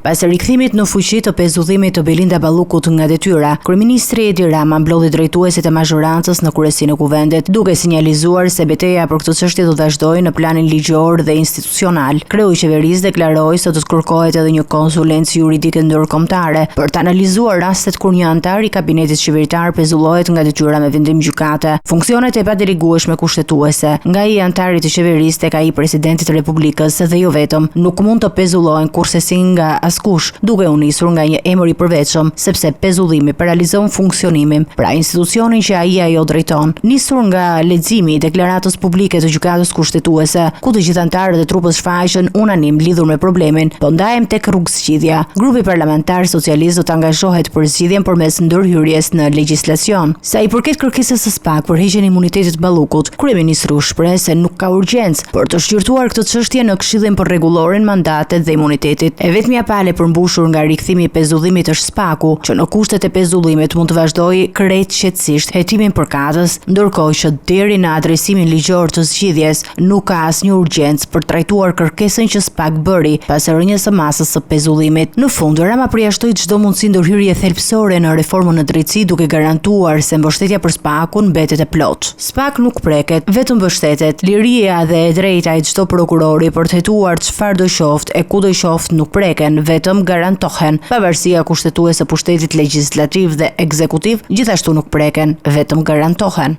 Pas rikthimit në fuqi të pezullimit të Belinda Ballukut nga detyra, kryeministri Edi Rama mblodhi drejtuesit e mazhorancës në kryesinë e Kuvendit, duke sinjalizuar se beteja për këtë çështje do të vazhdojë në planin ligjor dhe institucional. Kreu i qeverisë deklaroi se do të kërkohet edhe një konsulencë juridike ndërkombëtare për të analizuar rastet kur një anëtar i kabinetit qeveritar pezullohet nga detyra me vendim gjykate. Funksionet e padelegueshme kushtetuese, nga ai i anëtarit të qeverisë tek ai i presidentit të Republikës dhe jo vetëm, nuk mund të pezullohen kurrsesi nga askush, duke u nisur nga një emër i përveçëm, sepse pezullimi paralizon funksionimin, pra institucionin që ai ajo drejton. Nisur nga leximi i deklaratës publike të Gjykatës Kushtetuese, ku të gjithë anëtarët e trupës shfaqen unanim lidhur me problemin, po ndahem tek rrugëzgjidhja. Grupi parlamentar socialist do të angazhohet për zgjidhjen përmes ndërhyrjes në legjislacion. Sa i përket kërkesës së SPAK për heqjen e imunitetit të Ballukut, kryeministri u shpreh se nuk ka urgjencë për të shqyrtuar këtë çështje në Këshillin për Rregulloren, Mandatet dhe Imunitetit. E vetmja palë e përmbushur nga rikthimi i pezullimit është SPAK-u, që në kushtet e pezullimit mund të vazhdojë krejt qetësisht hetimin përkatës, ndërkohë që deri në adresimin ligjor të zgjidhjes nuk ka asnjë urgjencë për të trajtuar kërkesën që SPAK bëri pas rënies së masës së pezullimit. Në fund, Rama përjashtoi çdo mundësi ndërhyrje thelbësore në reformën në drejtësi duke garantuar se mbështetja për SPAK-un mbetet e plotë. SPAK nuk preket, vetëm mbështetet. Liria dhe e drejta e çdo prokurori për të hetuar çfarëdo qoftë e kudo qoftë nuk preken, vetëm garantohen. Pavarësia kushtetuese e pushtetit legjislativ dhe ekzekutiv gjithashtu nuk preken, vetëm garantohen.